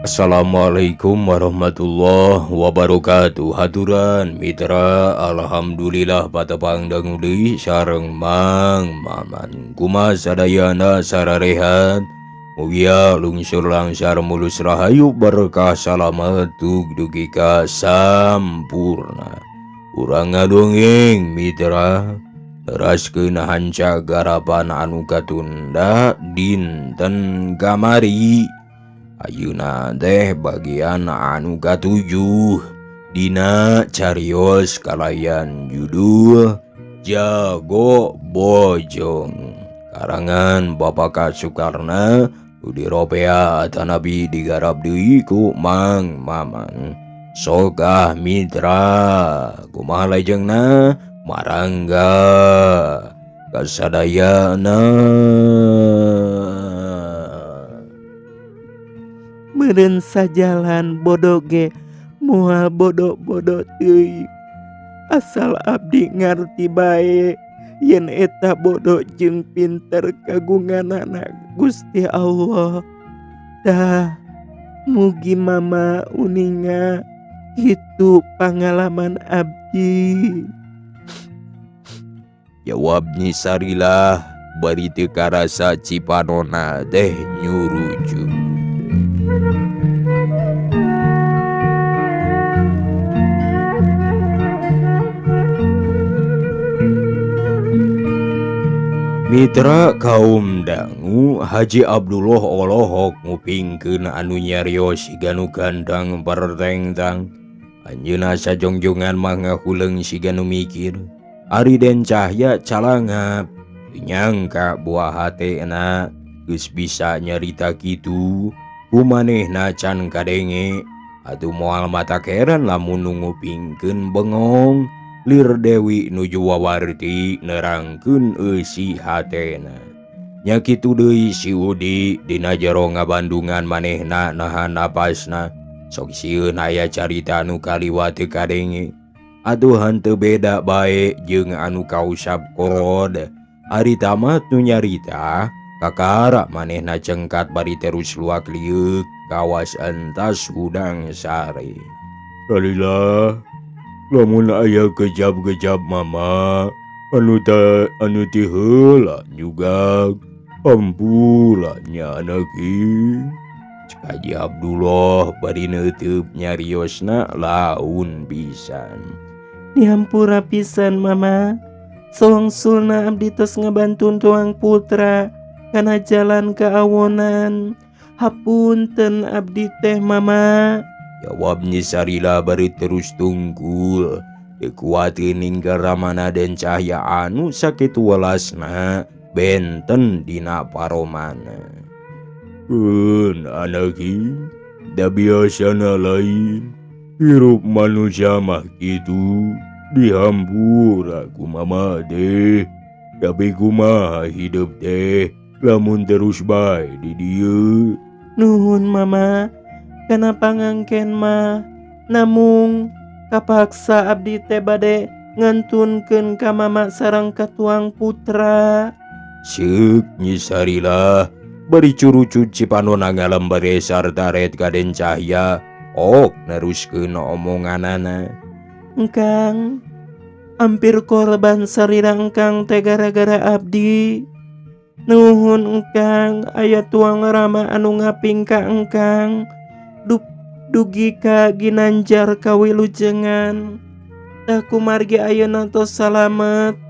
Assalamualaikum warahmatullahi wabarakatuh. Haturan mitra, alhamdulillah patepang dangu deui sareng Mang Maman. Kumaha sadayana sararehat? Mugia lungsur langsar mulus rahayu berkah salamet dugi ka sampurna. Urang ngadongeng mitra, teraskeun hanca garapan anu katunda dinten kamari. Ayeuna teh bagian anu katujuh dina carios kalayan judul Jago Bojong karangan Bapak Sukarna Udi Ropea Tanabi digarap deui ku Mang Maman. Sogah mitra kumaha lajengna marangga kasadayana. Meureun sajalan bodo ge moal bodo-bodo teuing. Asal abdi ngarti bae yen eta bodo jeung pinter kagunganana Gusti Allah. Dah mugi mama uninga kitu pangalaman abdi. Jawab Nyi Sarilah bari teu karasa cipanona teh nyurucu. Mitra kaum dangu Haji Abdullah olohok ngupingkeun anu nyarios siga nu gandang pertengtang. Anjeunna sajongjongan mah ngahuleung siga nu mikir. Ari Den Cahya calangap teu nyangka buah hatena geus bisa nyarita kitu. Kumanehna can kadenge atuh moal mata keran lamun nu ngupingkeun bengong. Lir Dewi nuju wawarti nerangkeun eusi hatena. Nya kitu deui si Udi dina jero ngabandungan manehna nahan napasna. Sok sieun aya carita anu kaliwat teu kadenge. Atuh henteu beda bae jeung anu kausap korod. Ari tamat nu nyarita kakara manehna cengkat bari terus luak lieuk kawas entas hudang sare. Lalilah lamun aya gejab-gejab mama anu ta anu ti heula juga ampura nya anak ieu. Cek Haji Abdullah bari neuteub nyariosna laun pisan. Dihampura pisan mama. Sawangsulna abdi tos ngabantu tuang putra kana jalan keawonan. Hapunten abdi teh mama. Jawab Nyi Sarila bari terus tungkul. Teu kuat ninggal ramana Den Cahya anu sakitu welasna benten dina paromana. Eun anak ieu da biasana lain. Hirup manusia mah kitu dihampura ku mama teh. Tapi kumaha hidup teh lamun terus bae di dieu. Nuhun mama. Kana pangangken mah namung kapaksa abdi teh bade ngantunkeun ka mama sareng ka tuang putra. Seuk Nyi Sarilah bari curucut cipanona ngalembere sarta ret ka Den Cahya ok neruskeun omonganana. Engkang hampir korban sarira engkang teh gara-gara abdi. Nuhun engkang aya tuang rama anu ngaping ka engkang. Dugi ka ginanjar kawilujengan. Tah kumargi ayeuna tos salamet.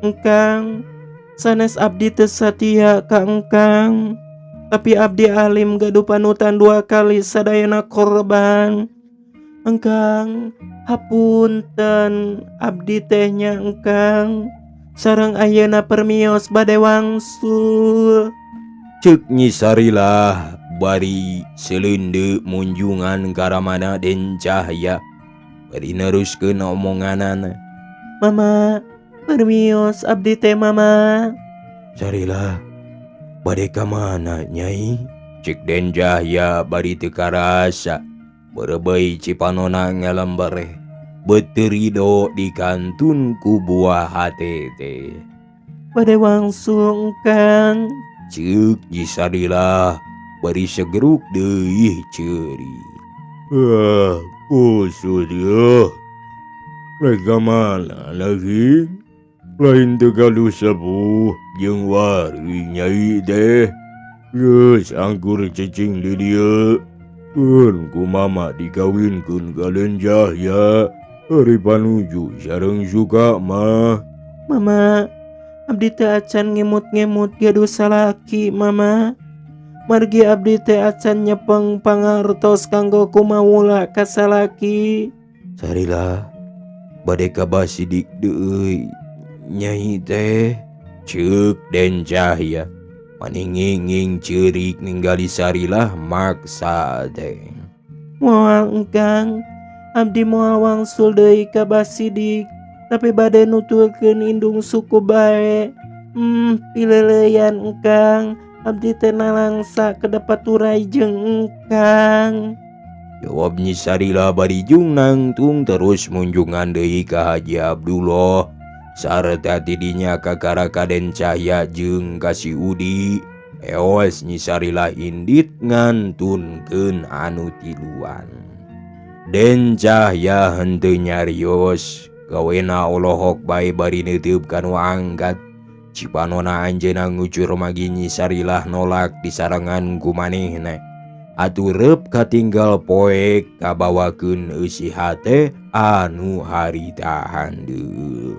Engkang sanes abdi teu satia ka engkang. Tapi abdi alim gaduh panutan 2 kali sadayana korban. Engkang hapunten abdi teh nya engkang. Sareng ayeuna permios bade wangsul. Ceuk Nyi Sarilah bari seleundeuk munjungan ka ramana Den Cahya bari neruskeun omonganana. Mama, permios abdi teh mama. Sarilah, bade ka mana Nyai? Cek Den Cahya bari teu karasa berebeuy cipanona ngalembereh beuteung rido dikantun ku buah hate teh. Bade wangsul Kang. Ceuk Nyi Sarilah bari segeruk deui ceuri. Ah, kusut yeuh. Rek ka mana lagi? Lain teu gaduh sepuh jeung wari Nyai teh. Geus angkur cicing di dieu. Keun ku mama dikawinkeun ka Den Cahya. Ari panuju sareng suka mah. Mama, abdi teh acan ngemut-ngemut gaduh salaki mama. Margi abdi teh acan nyepeng pangartos kanggo kumawula ka salaki. Sarilah, bade ka Bah Sidik deui Nyai teh. Ceuk Den Cahya maninging ceurik ninggali Sarilah maksa teh. Moal Engkang, abdi moal wangsul deui ka Bah Sidik, tapi bade nuturkeun indung suku bae. Pileuleyan Engkang, abdi teh nalangsa kedapat turai jeung Engkang. Jawab Nyi Sarilah bari jung nangtung terus munjungan deui ka Haji Abdullah sarta tidinya kakara ka Den Cahya jeung ka si Udi. Eos Nyi Sarilah indit ngantunkeun anu tiluan. Den Cahya henteu nyarios, gawena olohok bae bari neuteup ka nu angkat. Cipanona anjeunna ngucur magi Nyi Sarilah nolak disarengan ku manehna. Atuh reup katinggal poek kabawakeun eusi hate anu harita handeueul.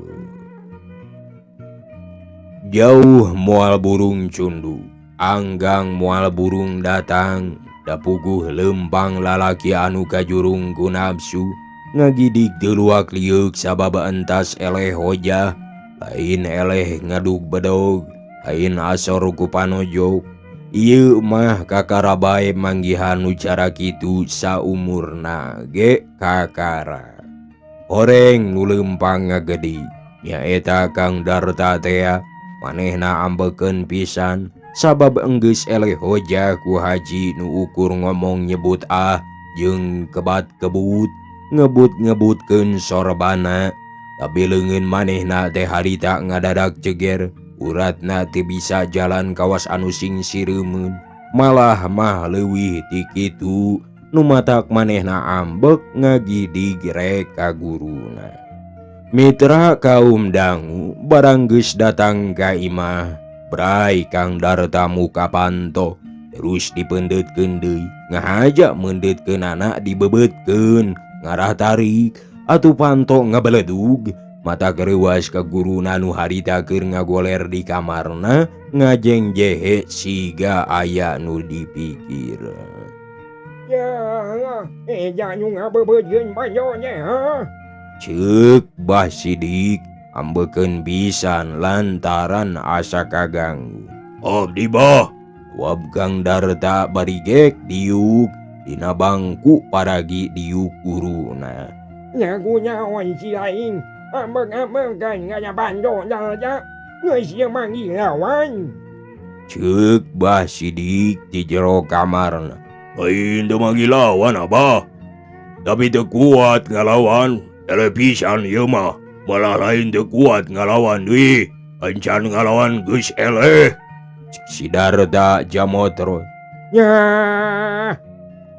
Jauh moal burung cundu, anggang moal burung datang, dapuguh lempang lalaki anu kajurung ku nafsu, ngagidig teu luak lieuk sabab entas eleh hojah, lain eleh ngadug bedog, lain asor ku panojok. Ieu mah kakara bae manggihan nu cara kitu saumurna ge kakara. Horeng nu lempang ngagedi, nyaeta Kang Darta tea, manehna ambekeun pisan sabab enggeus eleh hojah ku haji nu ukur ngomong nyebut ah jeung kebat kebut, ngebut-ngebutkeun sorbana. Tapi leungeun manehna teh harita ngadadak ceger, uratna teu bisa jalan kawas anu sing sireumeun, malah mah leuwih ti kitu nu matak manehna ambek ngagidig rek ka guruna. Mitra kaum dangu barang geus datang ka imah, bray Kang Darta muka panto terus dipendeutkeun deui, ngahaja meundeutkeunana dibebeutkeun ngarah tarik atuh panto ngabeledug. Mata gereuwas ka guruna nu harita keur ngagoler di kamarna ngajeng jehe siga aya nu dipikir. Ya, jangan ngabebeutkeun panto nya, ha? Ceuk Bah Sidik ambekeun pisan lantaran asa kaganggu. Abdi bah, wab Kang Darta bari gek diuk dina bangku paragi diuk guruna. Nyagu nyaon si lain, ambek-ambekan ngaya panto dah, geus ieu manggil lawan. Ceuk Bah Sidik di jero kamarna. Lain teu manggil lawan abah, tapi teu kuat ngalawan. Eleh pisan ieu mah, malah lain teu kuat ngalawan deui, encan ngalawan geus eleh. Si Darta jamotro. Ya,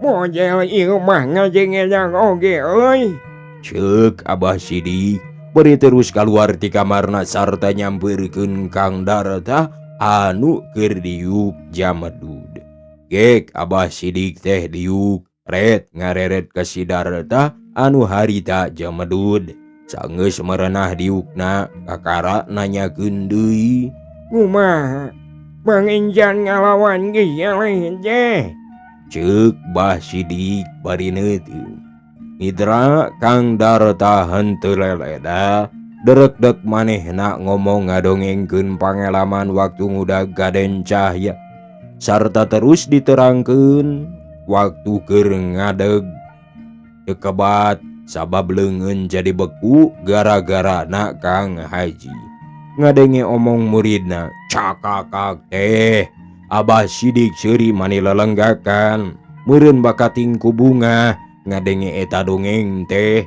model ieu mah ngajeng-ngejang oge euy. Ceuk Abah Sidik bari terus kaluar ti kamarna sarta nyampeurkeun Kang Darta anu keur diuk jamedud. Gek Abah Sidik teh diuk ret ngareret ka si Darta anu harita jamedud. Sanggeus merenah diukna kakara nanyakeun deui. Kumaha? Pangenjan ngalawan geus eleh teh. Ceuk Bah Sidik bari neuteung. Mitra Kang Darta henteu leleda, derekdek manehna ngomong ngadongengkeun pangalaman waktu ngudag ka Den Cahya. Sarta terus diterangkeun waktu keur ngadeg teu kebat sabab leungeun jadi beku gara-gara na Kang Haji. Ngadenge omong muridna cakakak teh Abah Sidik seuri mani lelenggakan meureun bakating ku bunga ngadenge eta dongeng teh.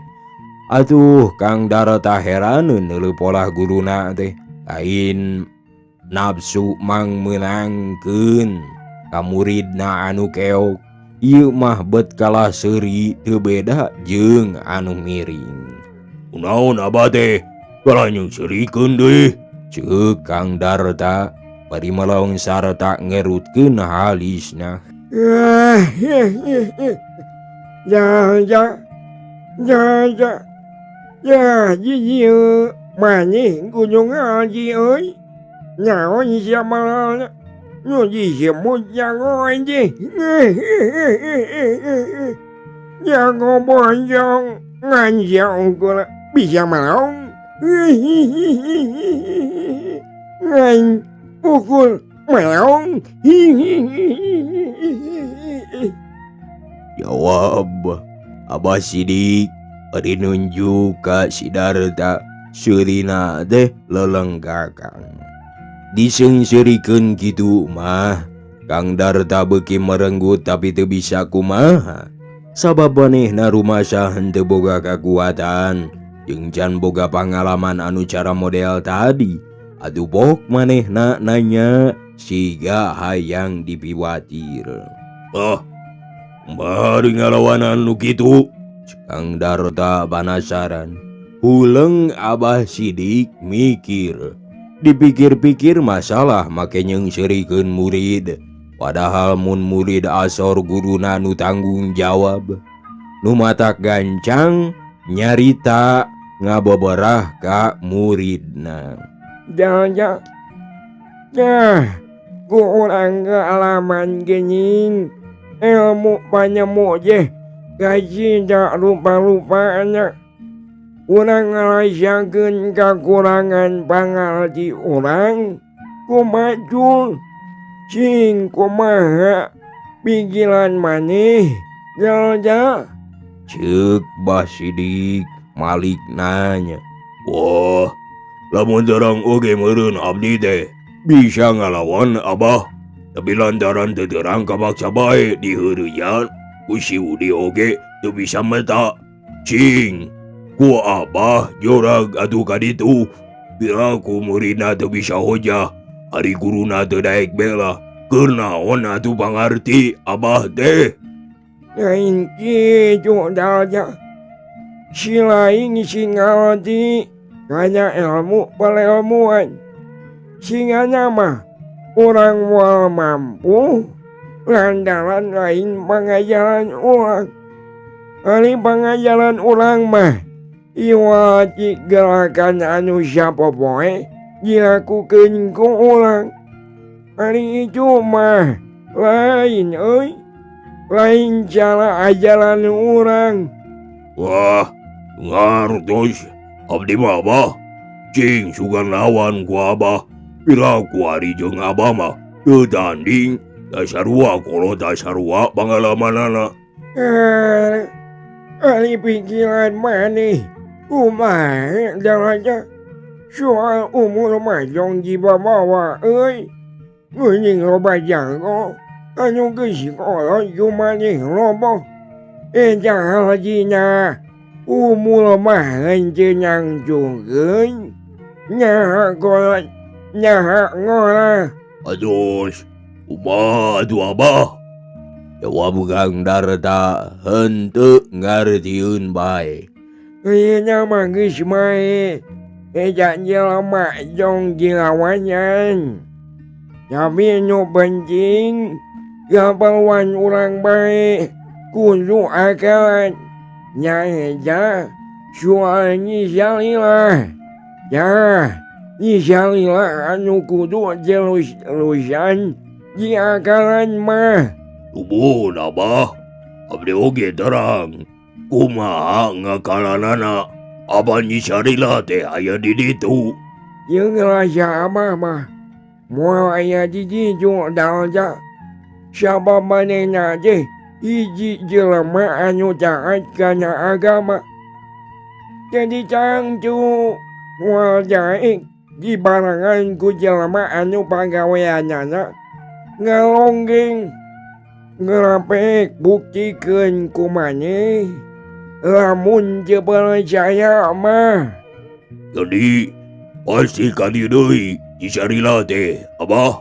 Atuh Kang Darta heraneun neuleuh polah guruna teh lain nafsu mang meunangkeun ka muridna anu keok ieu mah bet kalah seuri teu beda jeung anu miring. Kunaon Abah teh kalah nyungseurikeun deui ceuk Kang Darta bari melong sarta ngerutkeun halisna. Ya ya ya ya ya ieu maneh gunung haji euy. Naon sia malana nu disebut jago anjing. Jago bojong ngan sia unggul bisa melong. Ngan pukul melong. Jawab Abah Sidik bari nunjuk ka si Darta seurina teh lelenggakan. Diseungseurikeun kitu mah Kang Darta beuki merenggut tapi teu bisa kumaha sabab manehna rumasa henteu boga kakuatan jeung can boga pangalaman anu cara model tadi. Atuh bok manehna nanya siga hayang dipiwatir. Oh, bari ngalawanan nu kitu? Kang Darta panasaran. Huleng Abah Sidik mikir. Dipikir-pikir masalah make nyeungseurikeun murid. Padahal mun murid asor guruna nu tanggung jawab. Nu matak gancang nyarita ngaboborah ka muridna. Ya, ya, ku urang kealaman geuning ilmu panyemu je gaji tak lupa-lupanya. Urang ngalasakeun kakurangan pangarti urang kumajul cing kumaha pikiran maneh jalja. Ceuk Bah Sidik Malik nanya. Wah, lamun terang oge meureun abdi teh bisa ngalawan Abah, tapi lantaran teu terang kapaksa bae diheureuyan ku si Udi oge teu bisa meta. Cing ku Abah jorag atuh ka ditu piraku muridna teu bisa hojah ari guruna teu daek bela. Keur naon atuh pangarti Abah teh? Lain kitu jalja. Si lain si ngarti kana ilmu pelilmuan. Singana mah urang moal mampu lantaran lain pangajaran urang. Ari pangajaran urang mah iwati gerakan anu sapopoe dilakukeun ku urang. Ari itu mah lain euy, lain cara ajaran urang. Wah, ngartos abdi mah Abah. Cing sugan lawan ku Abah. Piraku ari jeung Abah mah teu tanding, dasarua kolot dasarua pangalamanana. Ari pikiran maneh kumaha jalanja soal umur mah jong dibawa euy. Geuning loba jago anu geus kolot kumaneh loba. Eta halajina umur mah henteu nangtungkeun nyaha kolot nyaha ngora. Aduh, kumaha atuh Abah? Jawab Kang Darta henteu ngartieun bae. Ayeuna mah geus mae eta jelema jong dilawanan. Tapi nu penting kaperluan urang bae kudu akalan. Nyaeta soal nyisalilah. Yah, nyisalilah anu kudu terus-terusan diakalan mah. Tubun Abah, abdi oge terang. Kumaha ngakalanana? Abah nyisarilah teh aya di ditu. Jeung rasa Abah mah moal aya di ditu dalja. Sabab manehna teh hiji jelema anu taat kana agama. Jadi tangtu moal daek dibarengan ku jelema anu pagaweanana ngalonggeng ngerapek buktikeun ku maneh lamun teu percaya mah. Jadi pasti ka dieu deui si Sarila teh Abah.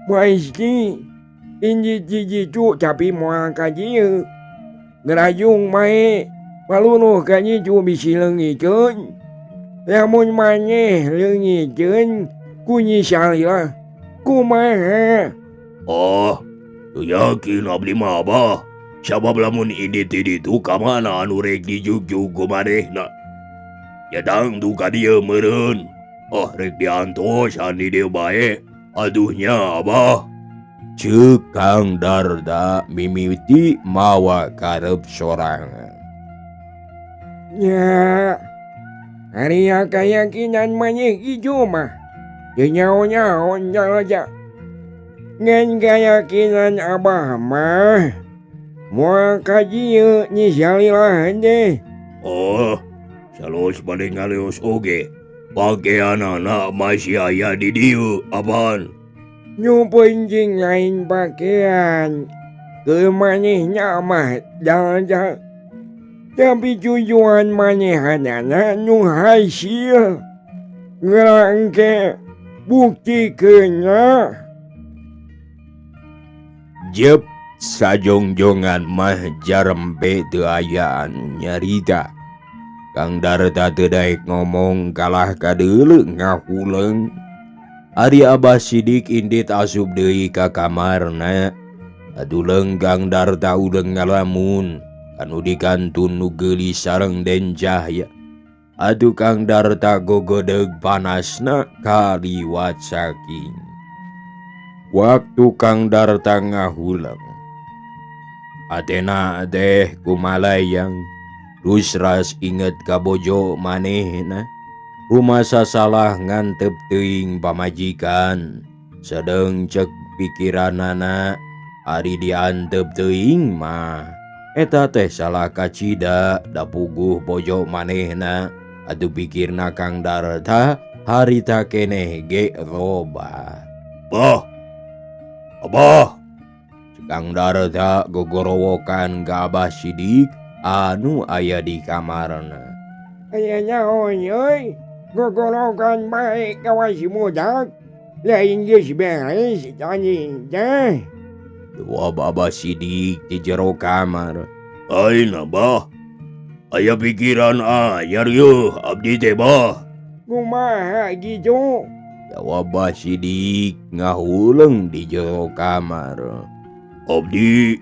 Pasti indit di ditu tapi moal ka dieu. Ngerajung mae palunuh ka ditu bisi leungiteun. Lamun maneh leungiteun ku Nyi Salila kumaha? Oh, teu yakin abdi mah Abah. Sabab lamun indit ti ditu ka mana anu rek dijugjug ku manehna. Nya tangtu ka dieu meureun. Oh, rek diantosan di dieu bae. Aduh nya Abah. Ceuk Kang Darda mimiti mawa karep sorangan. Nya, ari kayakinan maneh kitu mah teu nyaho-nyaho jalanja. Ngan kayakinan Abah mah moal ka dieu Nyi Salila teh. Oh, saleos bade ngaleos oge. Pakeanana masih aya di dieu apan. Nu penting lain pakaian. Ke manehna mah jalanja. Tapi tujuan manehanana nu hasil. Ngerangke buktikeunna. Jep sajongjongan mah jarembe teu aya anu nyarita. Kang Darta teu daek ngomong kalah kadeuleu ngahuleung. Ari Abah Sidik indit asup deui ka kamarna. Aduleung Kang Darta udeung ngalamun anu dikantun nu geulis sareng Den Cahya. Atuh Kang Darta gogodeg panasna kaliwat saking. Waktu Kang Darta ngahuleung, atena teh kumalayang terus ras inget ka bojo manehna. Rumasa salah ngantep teuing pamajikan. Sedeng cek pikiranana ari diantep teuing mah eta teh salah kacida da puguh bojo manehna. Atuh pikirna Kang Darta harita keneh ge robah. Bah, Abah. Kang Darta gogorowokan ka Abah Sidik anu aya di kamarna. Aya nyaho euy, gogorowokan bae kawas budak. Lain geus beres tadi teh. Jawab Abah Sidik di jero kamar. Aing Abah, aya pikiran anyar yeuh abdi teh bah. Kumaha kitu? Jawab Abah Sidik ngahuleung di jero kamar. Abdi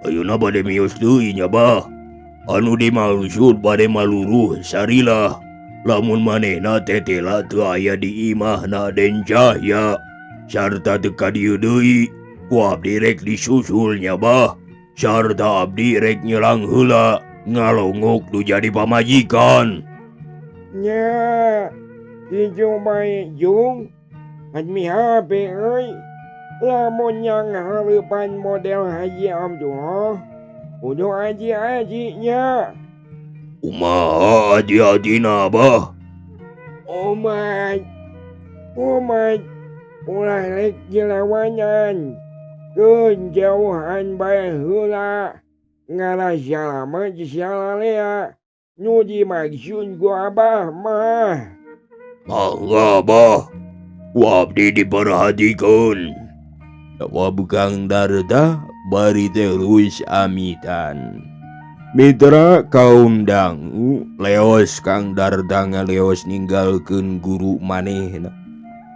ayeuna bade mios deui nya bah. Anu dimaksud bade maluruh Sarilah. Lamun manehna tetela teu aya di imahna Den Cahya sarta teu ka dieu deui, ku abdi rek disusul nya bah. Sarta abdi rek nyelang heula ngalongok nu jadi pamajikan. Nya, kitu bae Jung. Admi HP euy. Lamun yang hareupan model Haji Abdullah, kudu aji-aji nya. Kumaha aji-ajina Abah? Omat, omat, ulah rek dilawanan. Keun jauhan bae heula. Ngalah salamet salalea. Nu dimaksud ku Abah mah. Mangga Abah, ku abdi diperhatikeun. Jawab Kang Darta bari terus amitan. Mitra kaum dangu leos Kang Darta ngaleos ninggalkeun guru manehna.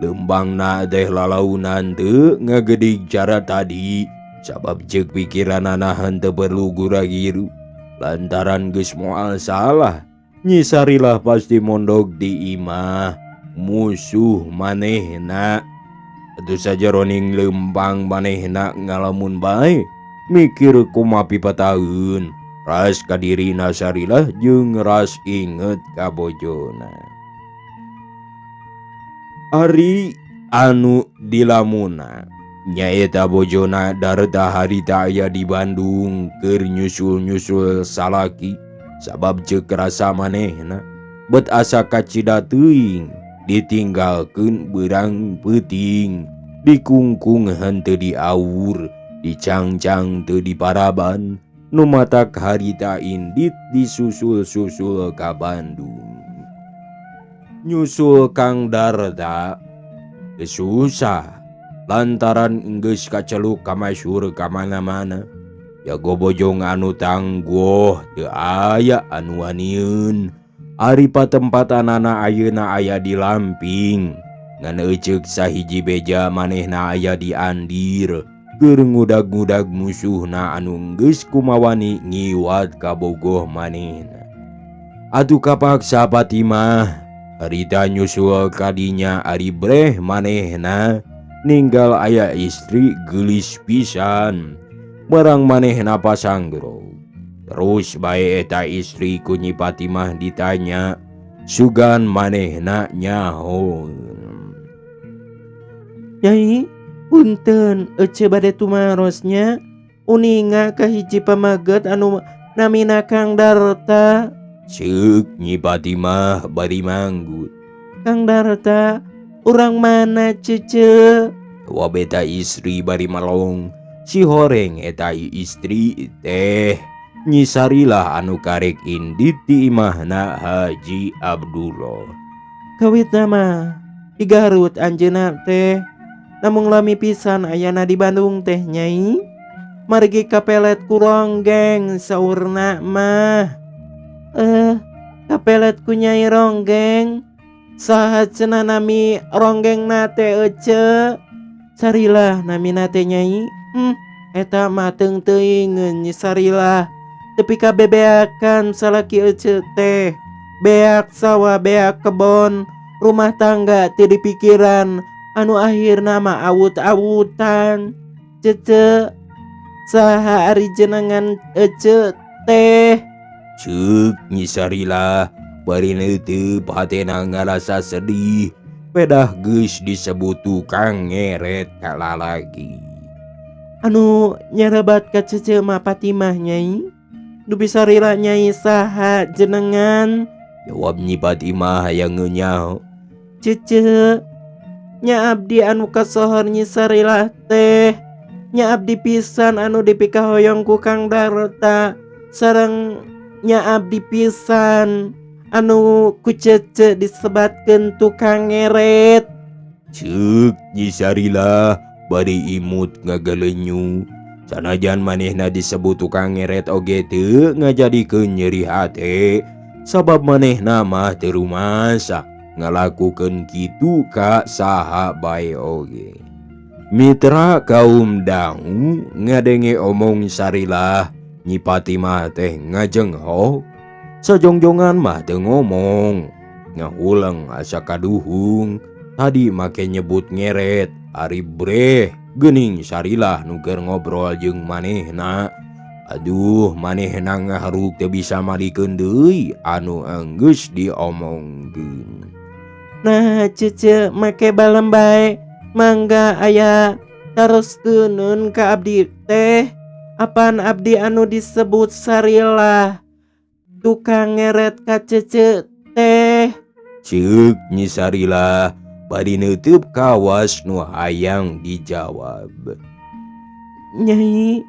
Lembangna teh lalaunan teu ngagedig cara tadi sabab ceuk pikiranana henteu perlu gura-giru. Lantaran geus moal salah, Nyi Sarilah pasti mondok di imah musuh manehna. Tentu saja roning lempang manehna ngalamun bae mikir kumaha pipataeun. Ras ka dirina Sarilah jeung ras inget ka bojona. Ari anu dilamuna Nyaeta bojona Darta harita aya di Bandung keur nyusul-nyusul salaki sabab ceuk rasa manehna bet asa kacida teuing ditinggalkeun beurang peuting dikungkung henteu diaur dicangcang teu diparaban nu matak harita indit disusul-susul ka Bandung. Nyusul Kang Darta teu susah lantaran enggeus kaceluk kamasyhur ka mana-mana. Jago bojong anu tangguh teu aya anu wanieun. Ari patempatanana ayeuna aya di Lamping. Ngan eceuk sahiji beja manehna aya di Andir. Keur ngudag-ngudag musuhna anu enggeus kumawani ngiwat kabogoh manehna. Atuh kapaksa Fatimah harita nyusul kadinya ari breh manehna ninggal aya istri geulis pisan. Barang manehna pasanggro. Terus bae eta istri ku Nyi Fatimah ditanya, sugan manehna nyaho. Nyai, punten ece bade tumarosnya uninga ka hiji pamaget anu namina Kang Darta. Ceuk Nyi Fatimah bari manggut. Kang Darta, urang mana cece? Jawab eta istri bari melong. Si horeng eta istri teh Nyi Sarilah anu karek indit di imahna Haji Abdullah. Kawitna mah di Garut anjeunna teh namung lami pisan ayana di Bandung teh Nyai. Margi kapelet ku ronggeng saurna mah. Kapelet ku Nyai ronggeng. Saha cenah nami ronggengna teh ece? Sarilah namina teh Nyai. Eta mah teung teuingeun Nyi Sarilah. Tepi ka bebeakan salaki ece teh. Beak sawah, beak kebon, rumah tangga teu dipikiran, anu akhirna mah awut-awutan. Cece, saha ari jenengan ece teh? Ceuk Nyi Sarilah bari neuteup hatena ngarasa sedih. Pedah geus disebut tukang ngeret ka lalaki. Anu nyarebat ka cece mah Fatimah Nyai. Dupi Sarilah Nyai saha jenengan? Jawab Nyi Fatimah hayang ngenyaho. Cece, nya abdi anu kasohor Nyi Sarilah teh. Nya abdi pisan anu dipikahoyong ku Kang Darta. Sareng nya abdi pisan anu ku cece disebatkeun tukang ngeret. Ceuk Nyi Sarilah bari imut ngagalenyu. Sanajan manehna disebut tukang ngeret oge teu ngajadikeun nyeri hate. Sabab manehna mah teu rumasa ngalakukeun kitu ka saha bae oge. Mitra kaum dangu ngadenge omong Sarilah, Nyi Fatimah teh ngajengho. Sajongjongan mah teu ngomong, ngahuleng asa kaduhung. Tadi make nyebut ngeret, ari breh geuning Sarilah nu keur ngobrol jeung manehna. Aduh, manehna ngaharuk teu bisa malikeun deui anu enggeus diomongkeun. Nah, cece make balem bae, mangga aya taroskeunun ka abdi teh. Apan abdi anu disebut Sarilah tukang ngeret ka cece teh? Ceuk Nyi Sarilah bari neuteub kawas nu hayang dijawab. Nyai,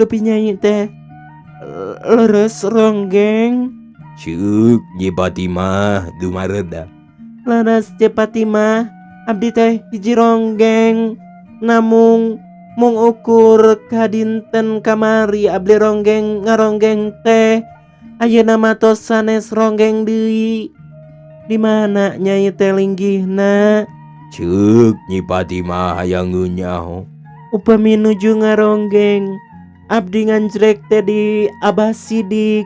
dupi Nyai teh leres ronggeng. Ceuk Nyi Fatimah dumareda. Leres Nyi Fatimah, abdi teh hiji ronggeng. Namung mung ukur kadinten kamari abdi ronggeng ngaronggeng teh. Ayeuna mah tos sanes ronggeng deui. Di mana Nyai teh linggihna? Ceuk Nyi Fatimah hayang nyaho. Upami nuju ngaronggeng, abdi nganjrek teh di Abah Sidik.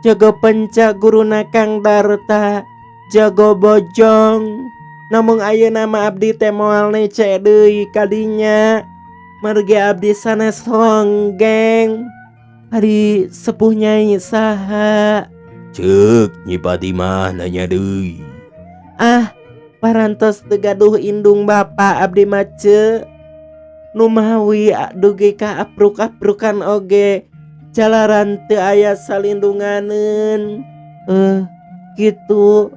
Jago pencak guruna Kang Darta, jago bojong. Namung ayeuna mah abdi teh moal nece deui kadinya. Margi abdi sanes ronggeng. Ari sepuh Nyai saha? Ceuk Nyi Fatimah nanya deui. Ah, parantos teu gaduh indung bapa abdi mah ce. Numawi dugi ka apruk-aprukan oge jalaran teu aya salindunganeun. Kitu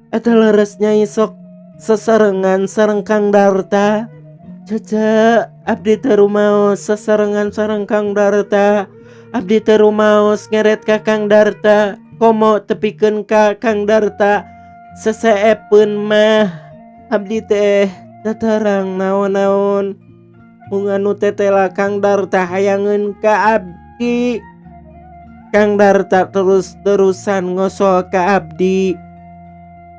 eta leres Nyai sok sasarengan sareng Kang Darta. Cece, abdi teu rumaos sasarengan sareng Kang Darta. Abdi teu rumaos ngeret ka Kang Darta, komo tepikeun ka Kang Darta seseepeun mah. Abdi teh tatarang naon-naon mung anu tetela Kang Darta hayangeun ka abdi. Kang Darta terus-terusan ngosol ka abdi.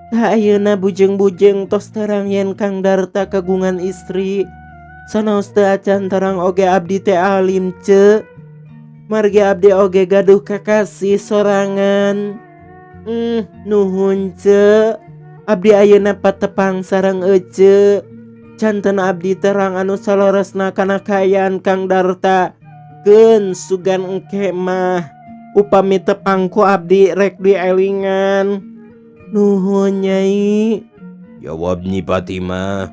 Tah ayeuna bujeng-bujeng tos terang yen Kang Darta kagungan istri. Sanaos teu acan terang oge abdi teh alim, Ce. Margi abdi oge gaduh kakasih sorangan. Nuhun, Ce. Abdi ayeuna patepang sareng Ece. Janten abdi terang anu saleresna kana kaayaan Kang Darta. Keun sugan engke mah upami tepang ku abdi rek dielingan. Nuhun, Nyai. Jawab Nyi Fatimah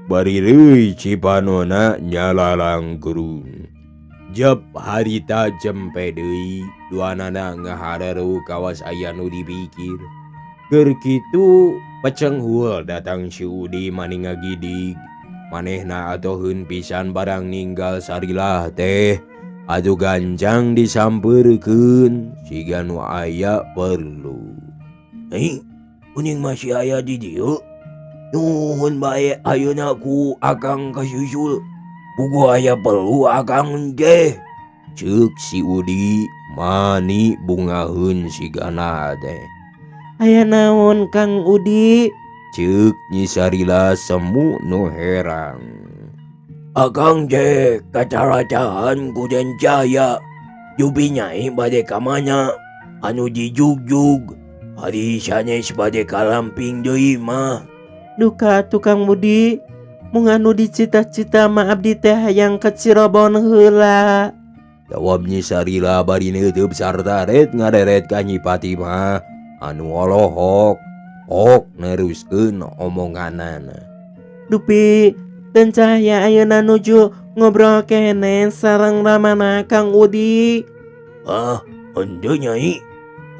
bari reuy cipanona nyalalangkrung. Jep harita jempe deui duanana ngahareureuh kawas aya nu dipikir. Keur kitu pecenghul datang si Udi mani ngagidig. Manehna atoheun pisan barang ninggal Sarilah teh. Atuh gancang disampeurkeun siga nu aya perlu. Hei, uning masih aya di dieu. Nuhun bae ayeuna ku akang kasusul. Puguh aya perlu akang teh. Ceuk si Udi mani bungaheun sigana teh. Aya naon, Kang Udi? Ceuk Nyi Sarila semu nu herang. Akang teh kacaracahan ku Den Cahya. Jupi Nyai bade ka mana? Anu dijugjug. Ari sanes bade kalamping deui mah. Duka atuh, Kang Budi. Mung anu dicita-cita mah abdi teh hayang ka Cirebon heula. Jawab Nyi Sarila bari neuteub sarta ret ngareret ka Nyi Fatimah anu olohok ok neruskeun omonganana. Dupi Den Cahya ayeuna nuju ngobrol keneh sareng ramana, Kang Udi? Ah, henteu, Nyai.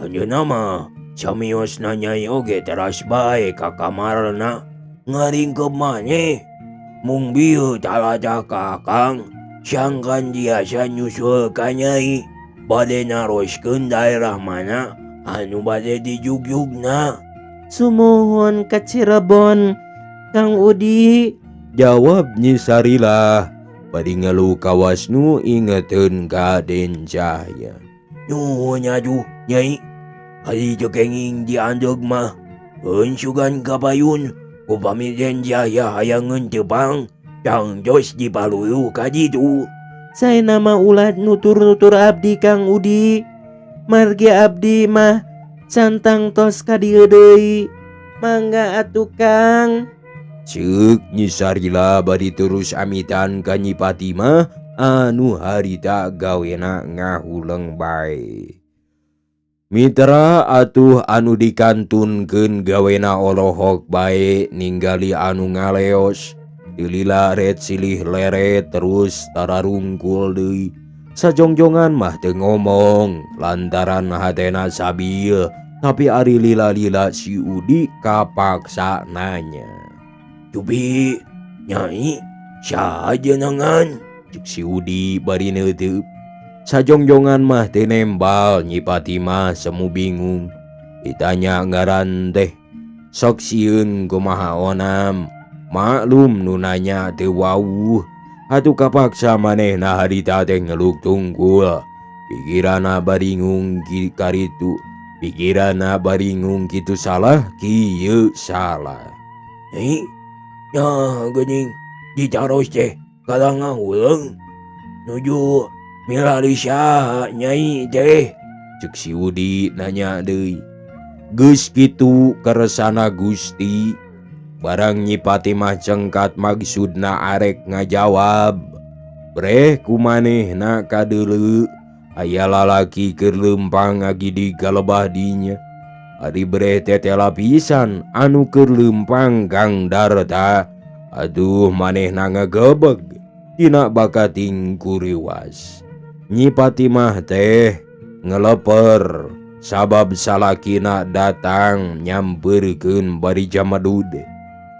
Anjeunna mah samiosna Nyai oge teras bae ka kamarna ngaringkep maneh. Mung bieu talada ka akang sangkan biasa nyusul ka Nyai bade naroskeun daerah mana anu bade dijugjugna. Sumuhun, ka Cirebon, Kang Udi. Jawab Nyi Sarila bari ngelu kawas nu ingeteun ka Den Cahya. Nuhun atuh, Nyai. Ari teu kenging diandeug mah. Eun sugan kapayun upami Den Cahya hayangeun tepang tangtos dipaluluh ka ditu. Saena mah ulah nutur-nutur abdi, Kang Udi. Margi abdi mah cantang tos ka dieu deui. Mangga atuh, Kang. Ceuk Nyi Sarila bari terus amitan ka Nyi Fatimah anu harita gawena ngahuleng bae. Mitra, atuh anu dikantunkeun gawena olohok bae ninggali anu ngaleos. Teu lila ret silih leret terus tararungkul deui. Sajongjongan mah teu ngomong lantaran hatena sabil, tapi ari lila-lila si Udi kapaksa nanya. Dupi Nyai saha jenengan? Cek si Udi bari neuteub. Sajongjongan mah teu nembal. Nyi Fatimah semu bingung. Ditanya ngaran teh sok sieun kumaha onam. Maklum nu nanya teu wawuh. Atuh kapaksa manehna harita teh ngeluk tungkul. Pikiranna baringung karitu. Pikiranna baringung kitu salah kieu salah. Nyai, nya geuning ditaros teh kalah ngahuleng. Nuju milari saha Nyai teh? Cek si Udi nanya deui. Geus kitu keresana Gusti. Barang Nyi Fatimah cengkat maksudna arek ngajawab. Breh ku manehna kadeuleu aya lalaki keur leumpang ngagidig ka lebah dinya. Ari breh tetela pisan anu keur leumpang Kang Darta. Aduh, manehna ngagebeg. Tina bakating kuriwas. Nyi Fatimah teh ngeleper sabab salakina datang nyamperkeun bari jamadud.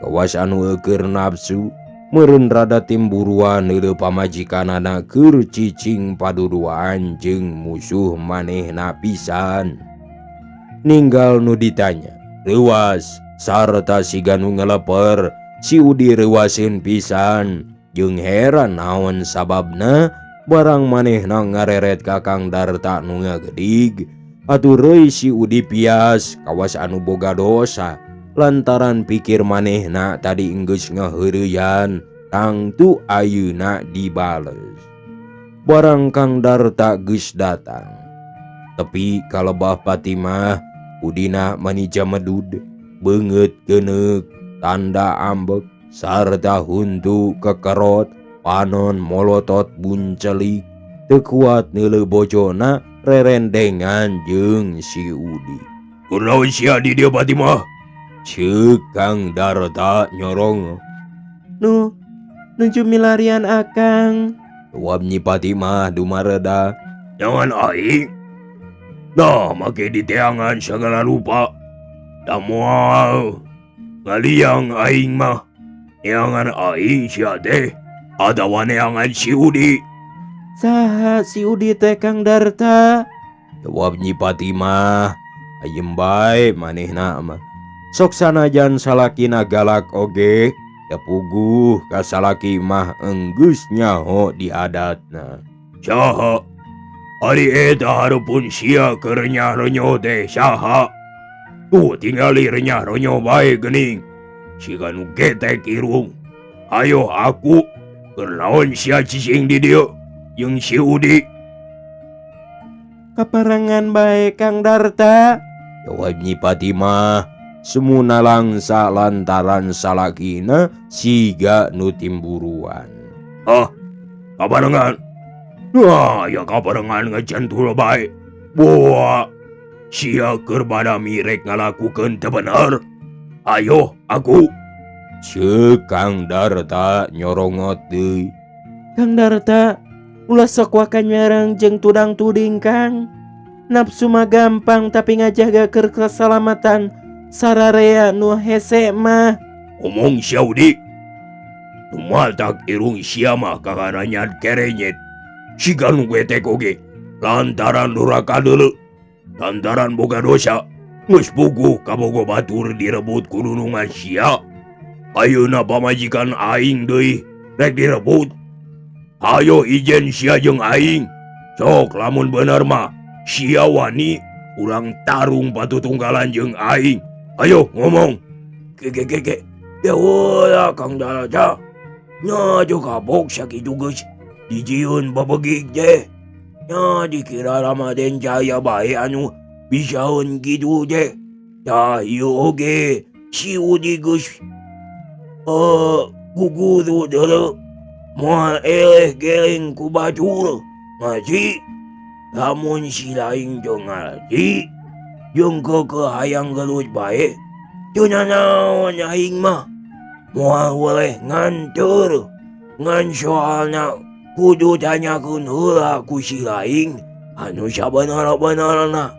Kawas anu keur nafsu meureun rada timburuan neuleuh pamajikanana keur cicing paduduaan jeung musuh manehna pisan. Ninggal nu ditanya, reuwas sarta siga nu ngeleper, si Udi reuwaseun pisan. Jeung heran naon sababna barang manehna ngareret ka Kang Darta nu ngagedig. Atuh reuy si Udi pias kawas anu boga dosa lantaran pikir manehna tadi enggeus ngaheureuyan tangtu ayeuna dibales. Barang Kang Darta geus datang tepi ka lebah Fatimah, Udina mani jamedud beungeut geuneuk tanda ambek sarta huntu kekerot panon molotot buncelik teu kuat neuleuh bojona rerendengan jeung si Udi. Kunaon sia di dieu Fatimah? Ceuk Kang Darta nyorong. Nu nuju milarian akang. Jawab Nyi Fatimah dumareda. Jangan aing. Nah make diteangan sagala rupa. Da moal ngaliang aing mah. Neangan aing sia teh atawa neangan si Udi. Saha si Udi teh Kang Darta? Jawab Nyi Fatimah. Ayem bae manehna mah. Sok sanajan salakina galak oge, da puguh ka salaki mah enggeus nyaho di adatna. Saha? Ari eta hareupeun sia keur renyah-renyoh teh saha? Tuh tingali renyah-renyoh bae geuning. Siga nu getek irung. Ayo aku keur naon sia cicing di dieu jeung si Udi? Kaparengan bae Kang Darta. Jawab Nyi Fatimah semuna langsa lantaran salakina siga nu timburuan. Ah, kaparengan. Wah, ya kaparengan ngejentul bae. Boa, sia keur badami rek ngalakukeun teu bener. Ayo aku. Ceuk Kang Darta nyorongot deui. Kang Darta, ulah sok waka nyarang jeung tudang-tuding Kang. Nafsu mah gampang tapi ngajaga keur keselamatan sararea nu hese mah. Omong sia Udi. Nu matak irung sia mah kakaranyat kerenyet. Siga nu getek oge lantaran duraka deuleu. Lantaran boga dosa. Geus puguh kabogo batur direbut ku nunungan sia. Ayeuna pamajikan aing deui rek direbut. Ayo ijen sia jeung aing. Sok lamun bener mah sia wani urang tarung patutunggalan jeung aing. Ayo ngomong. Ge ge ge ge. Ya ulah Kang Darta. Nya teu kapok sakitu geus dijieun babegig teh. Nya dikira Ramadan Jaya bae anu bisaeun kitu teh. Tah ieu oge si Udi geus guguru deuleu. Moal eleh geleng ku batur. Ngaji lamun si lain teu ngarti jeung keukeuh hayang gelut bae teu nanaon aing mah. Moal weleh nganteur ngan soalna kudu tanyakeun heula ku si lain anu sabener-benerna.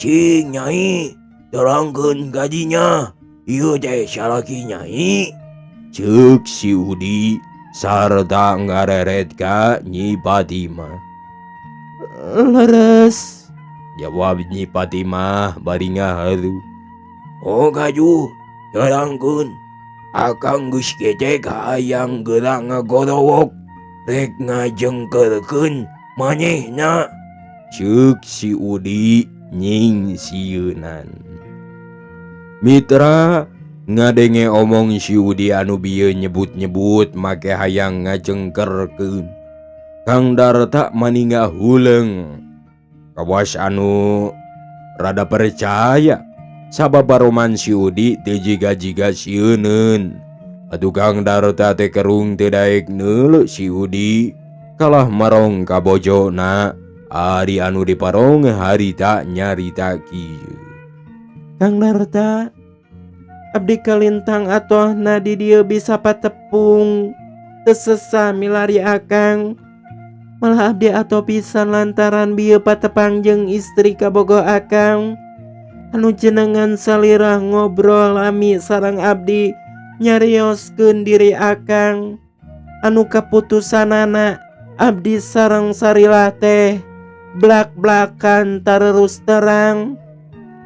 Cing nyai terangkeun ka dinya ieu teh salaki nyai. Ceuk si Udi sarta ngareret ka Nyi Fatimah. Leres, jawab Nyi Fatimah bari ngaharu. Oh gajuh terangkeun akang geus getek hayang geura ngagorowok rek ngajengkeurkeun manehna. Ceuk si Udi nying sieunan. Mitra ngadenge omong si Udi anu bieu nyebut-nyebut make hayang ngajengkerkeun. Kang Darta maninga huleung. Kawas anu rada percaya sabab baroman si Udi teu jiga-jiga sieuneun. Atuh Kang Darta teh kerung teu daek neuleuh si Udi kalah marong ka bojona. Ari anu diparong harita nyarita kieu. Kang Darta, abdi kalintang atohna di dieu bisa patepung. Teu sesah milari akang. Malah abdi atoh pisan lantaran bieu patepang jeung istri kabogoh akang. Anu jenengan salira ngobrol lami sareng abdi nyarioskeun diri akang. Anu kaputusanana abdi sareng Sarilah teh blak-blakan tarerus terang.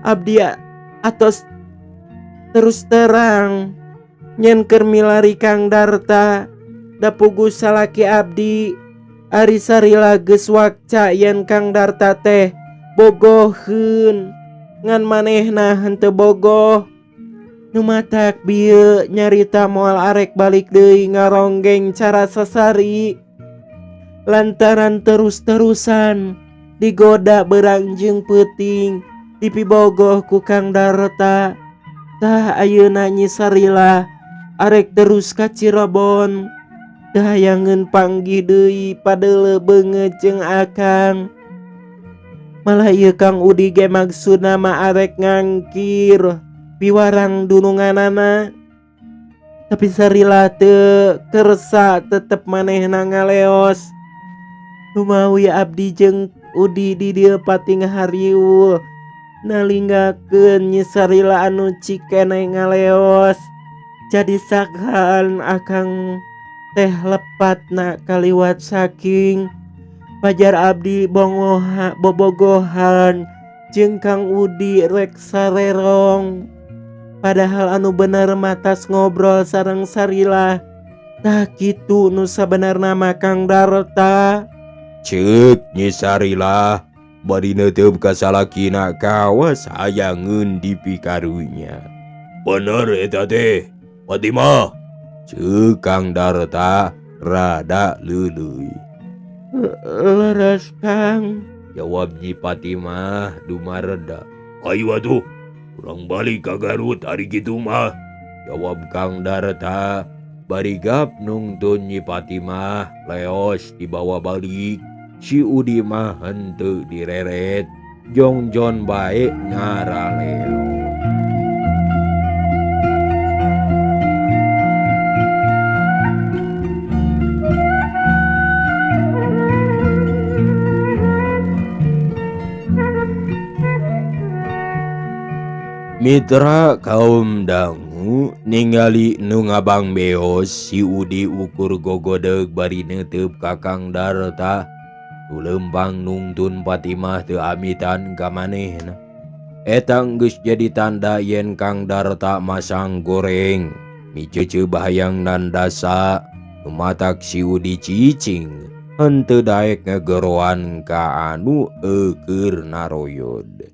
Abdi atos terus terang nyen keur milari Kang Darta da puguh salaki abdi. Ari Sarilah geus wakca yen Kang Darta teh bogoheun ngan manehna henteu bogoh. Nu matak bieu nyarita moal arek balik deui ngaronggeng cara sasari lantaran terus-terusan digoda berang jeung peuting dipibogoh ku Kang Darta. Tah ayeuna Nyi Sarilah arek terus ka Cirebon. Teu hayangeun panggih deui padeuleu beungeut jeung akang. Malah ieu Kang Udi ge maksudna mah arek ngangkir piwarang dununganana. Tapi Sarilah teu kersa tetep manehna ngaleos. Lumawi abdi jeung Udi di dieu pating hariul nalinggakeun Nyi Sarilah anu cikene ngaleos. Jadi sakhaan akang teh lepatna kaliwat saking pajar abdi bongoha bobogohan jeung Kang Udi rek sarerong. Padahal anu bener matas ngobrol sareng Sarilah. Tah kitu nu sabenerna mah Kang Darta. Ceuk Nyi Sarilah bari neuteup ka salakina kawas hayangeun dipikarunya. Bener eta teh Fatimah. Ceuk Kang Darta rada leuleuy. Leres Kang, jawab Nyi Fatimah dumareda. Ayo atuh, urang balik ka Garut hari kitu mah, jawab Kang Darta bari gap nungtun Nyi Fatimah leos dibawa balik. Si Udi mah henteu direret, jongjon bae ngaraleo. Mitra kaum dangu ningali nu ngabang beos si Udi ukur gogodeg bari neuteup ka Kang Darta. Nu lempang nungtun Fatimah teu amitan ka manehna. Eta geus jadi tanda yen Kang Darta masang goreng. Miceuceu bahayang nandasa nu matak si Udi cicing henteu daek ngegeroan ka anu eueur naroyod.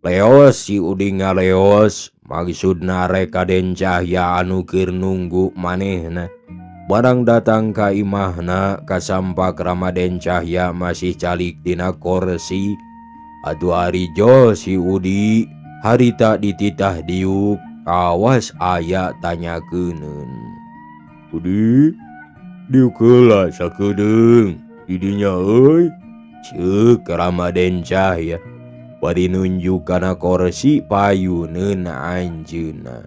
Leos si Udi ngaleos maksudna rek ka Den Cahya anu keur nunggu manehna. Barang datang ka imahna kasampak Ramaden Cahya masih calik dina korsi. Atuh ari jo si Udi harita dititah diuk kawas aya tanyakeunun. Udi diuk heula sakedeung didinya euy, ceuk Ramaden Cahya bari nunjuk kana korsi payuneun anjeunna.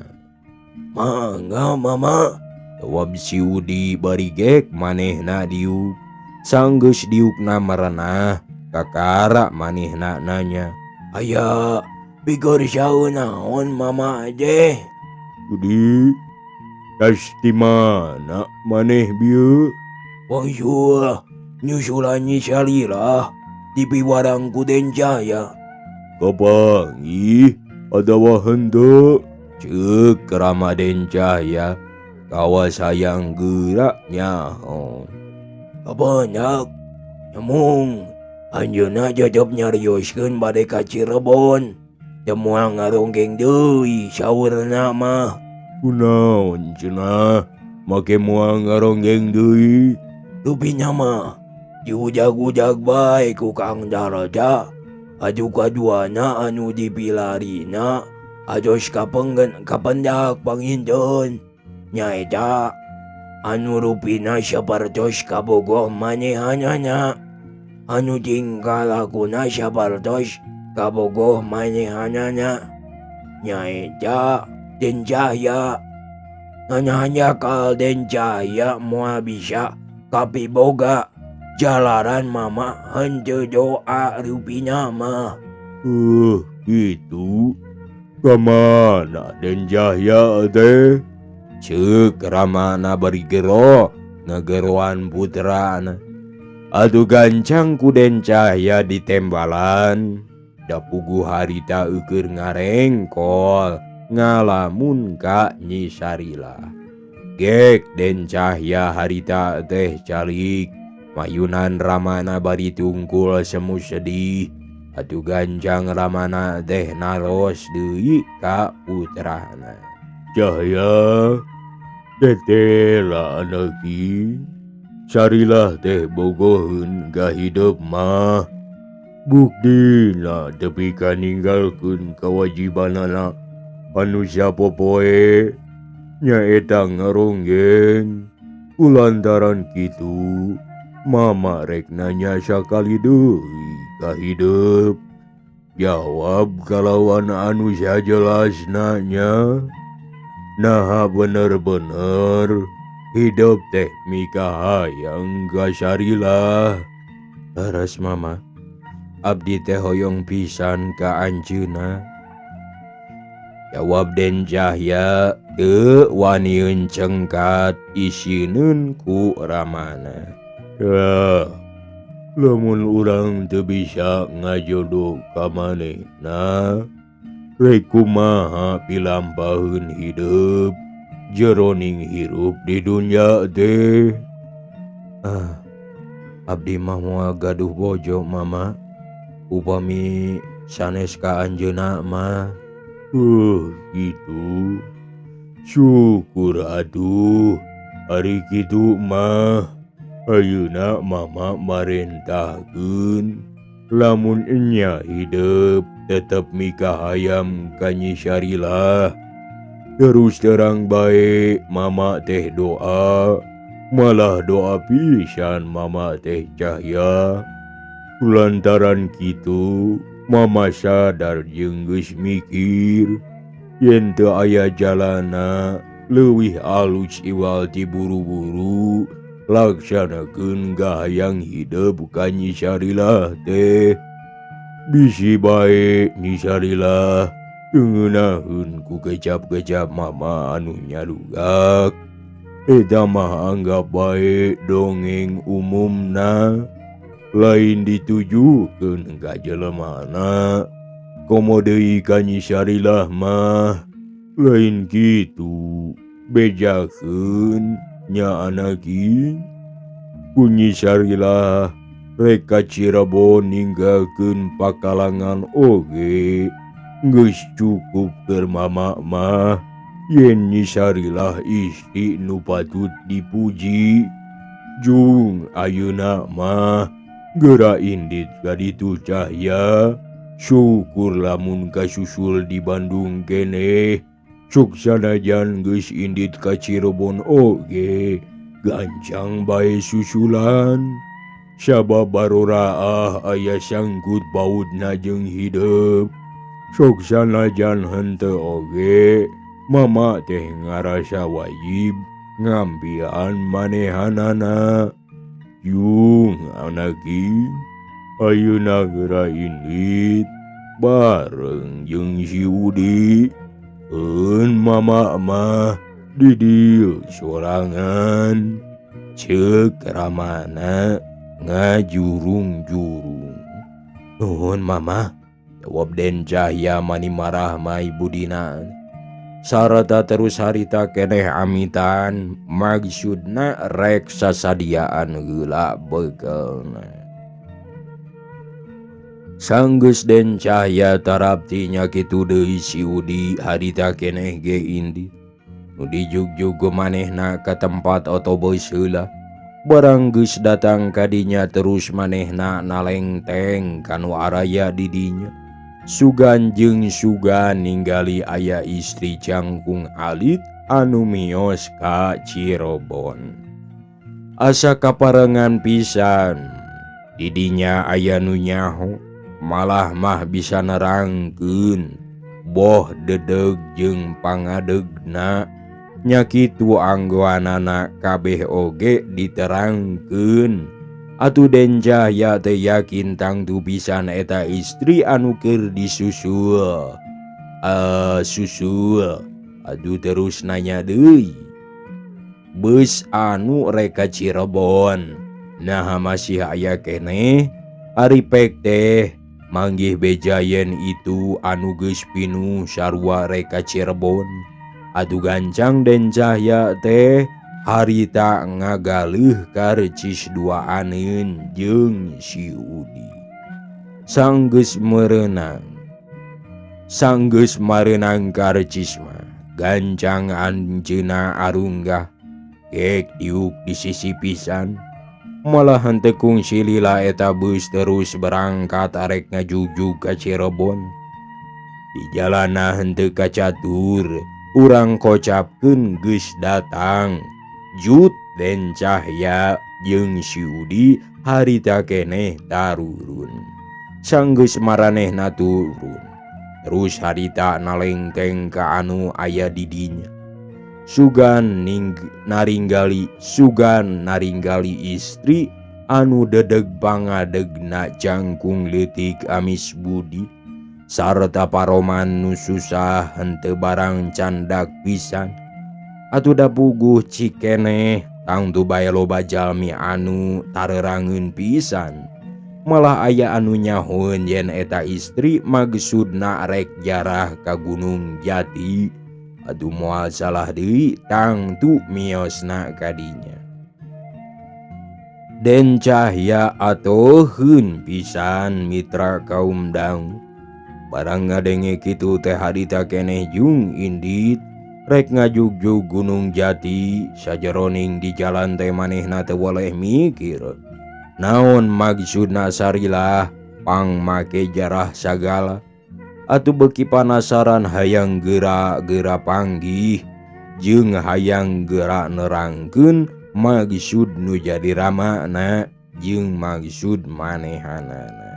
Mangga mama, jawab si Udi bari gek manehna diuk. Sanggeus diukna merenah kakara manehna nanya, aya bigor saeun naon mama teh? Udi, tas di mana maneh bieu? Wangsul nyusulan Nyi Sarilah di piwarang ku Den Cahya. Kapanggih atawa henteu? Ceuk Ramaden Cahya kawas hayang geura nyaho. Kabanyak nyemung anjeunna jajab nyarioskeun bade ka Cirebon. Teu moal ngaronggeng deui saurna mah. Kunaon cenah make moal ngaronggeng deui? Rupina mah diujag-ujag bae ku Kang Darta. Aju kaduana anu dipilarina atos kapenggen kapendak panginten. Nyaeta anu rupina sapertos kabogoh manehanana, anu tingkah lakuna sapertos kabogoh manehanana. Nyaeta Den Cahya. Nanya-hanjakal Den Cahya moal bisa kapiboga jalaran mama henteu doa rupina mah. Gitu kamana Den Cahya teh? Ceuk Ramana bari gero ngageroan putrana. Atuh gancang ku Den Cahya ditembalan. Da puguh harita eueur ngarengkol ngalamun ka Nyi Sarilah. Gek Den Cahya harita teh calik mayunan Ramana bari tungkul semu sedih. Atuh gancang Ramana teh naros deui ka putrana. Cahya tetela anaki Sarilah teh bogoheun ka hidup mah. Buktina tepi ka ninggalkeun kawajibanana anu sapopoe nyaeta ngaronggeng. Kulantaran kitu mama rek nanya sakali deui ka hidup. Jawab kalawan anu sajelasna nya. Naha bener-bener hidup teh mikahayang ka Sarilah. Leres mama, abdi teh hoyong pisan ka anjeunna. Jawab Den Cahya teu waniun cengkat isineun ku Ramana. Ya, lamun urang teu bisa ngajodoh ka manehna, rek kumaha pilampaheun hidup jeroning hirup di dunya teh. Ah, abdi mah moal gaduh bojo mama, upami sanes ka anjeunna mah. Gitu. Syukur atuh ari kitu mah. Ayeuna mama marentahkeun lamun enya hidup tetep mikahayam ka Nyi Sarilah. Terus terang bae mama teh doa, malah doa pisan mama teh Cahya. Lantaran kitu mama sadar jeung geus mikir yen teu aya jalana leuwih alus iwal ti buru-buru laksanakeun gahayang hidup ka Nyi Sarilah teh. Bisi bae Nyi Sarilah teu ngeunaheun ku kecap-kecap mama anu nyarugak. Eta mah anggap bae dongeng umumna, lain ditujukeun ka jelemana. Komo deui ka Nyi Sarilah mah lain kitu, bejakeun nya anaki. Ku Nyi Sarilah rek ka Cirebon ninggalkeun pakalangan oge geus cukup keur mama mah. Yen Nyi Sarilah istri nu patut dipuji. Jung ayeuna mah geura indit ka ditu Cahya. Syukur lamun kasusul di Bandung keneh. Cuk sanajan geus indit ka Cirebon oge gancang bae susulan. Sabab baroraah aya sangkut pautna jeung hidup. Sok sanajan henteu oge mama teh ngarasa wajib ngambian manehanana. Jung anaki ayeuna geura indit bareng jeung si Udi. Eun mama mah di dieu sorangan. Ceuk Ramana ngajurung-jurung. Nuhun mama, jawab Den Cahya mani marah ma ibudina. Sarata terus harita keneh amitan, maksudna rek sasadiaan heula beukeulna. Sanggeus Den Cahya tarapti nya kitu deui si Udi harita keneh ge indit. Nu dijugjug manehna ka tempat otobus heula. Barang geus datang ka dinya terus manehna nalengteng ka nu araya di dinya. Sugan jeung sugan ninggali aya istri jangkung alit anu mios ka Cirebon. Asa kaparengan pisan di dinya aya nu nyaho, malah mah bisa nerangkeun boh dedeg jeung pangadegna. Nya kitu anggoanana kabeh oge diterangkeun. Atuh Den Cahya teh yakin tangtu pisan eta istri anu keur disusul. Susul. Aduh terus nanya deui. Beus anu rek ka Cirebon. Naha masih aya keneh? Ari pek teh manggih beja yen itu anu geus pinuh sarua rek ka Cirebon. Atuh gancang Den Cahya teh harita ngagaleuh karcis duaaneun jeung si Udi. Sanggeus merenang. Sanggeus marenang karcis mah gancang anjeunna arunggah gek diuk di sisi pisan. Malahan teu kungsi lila eta beus terus berangkat arek ngajugjug ka Cirebon. Di jalana henteu kacatur, urang kocapkeun geus datang. Jut Den Cahya jeung si Udi harita keneh tarurun. Sanggeus maranehna turun. Terus harita nalengkeng ka anu aya di dinya. Sugan naringgali, sugan naringgali istri anu dedeg pangadegna jangkung leutik amis budi sarta paroman nu susah henteu barang candak pisan. Atuh da puguh cikeneh tangtu bae loba jalmi anu tarerangeun pisan. Malah aya anu nyahoeun yen eta istri maksudna rek jarah ka Gunung Jati. Aduh moal salah deui tangtu miosna kadinya. Den Cahya atoheun pisan mitra kaum dang. Barang ngadenge kitu teh harita keneh jung indit rek ngajugjug Gunung Jati sajeroning di jalan teh manehna teu boleh mikir. Naon maksudna sarilah pang make jarah sagala. Atuh beuki panasaran hayang geura-geura panggih jeung hayang geura nerangkeun maksud nu jadi ramana jeung maksud manehanana.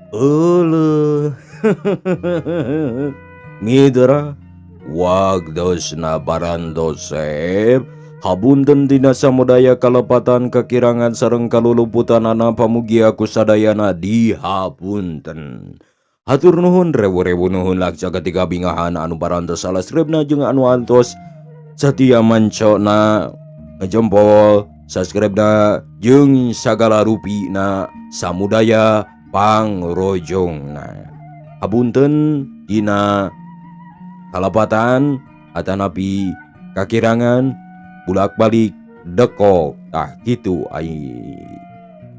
Euleuh. Mitra wagdosna barandosep habunten dina samudaya kalepatan kekirangan sareng kaluluputanana pamugi aku sadayana dihapunten. Hatur nuhun rewu-rewu nuhun laksa ketika bingahan anu parantos salasrebna jeung anu antos satia mancona ngejempol subscribe-na jeung sagala rupina samudaya pangrojongna. Habunten dina kalepatan atanapi kakirangan bulak-balik dekok tah kitu ai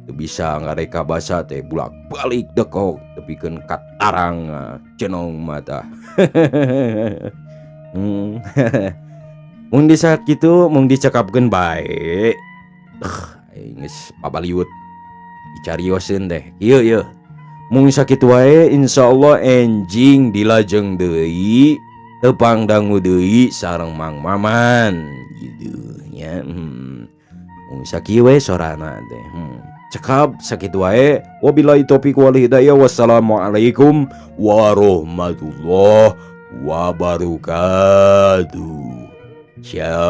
teu bisa ngareka basa teh bulak-balik dekok tepikeun katarang cenong mata. Mun di saat kitu mung dicekapkeun bae. Geus pabaliut dicarioseun teh. Ieu ieu. Mung sakitu wae insyaallah enjing dilajeng deui tepang dangu deui sareng Mang Maman gitu nya. Mung sakieu we sorana teh. Cekap sakitu wae. Wabillahi taufik wal hidayah. Wassalamualaikum warahmatullahi wabarakatuh. Ciao.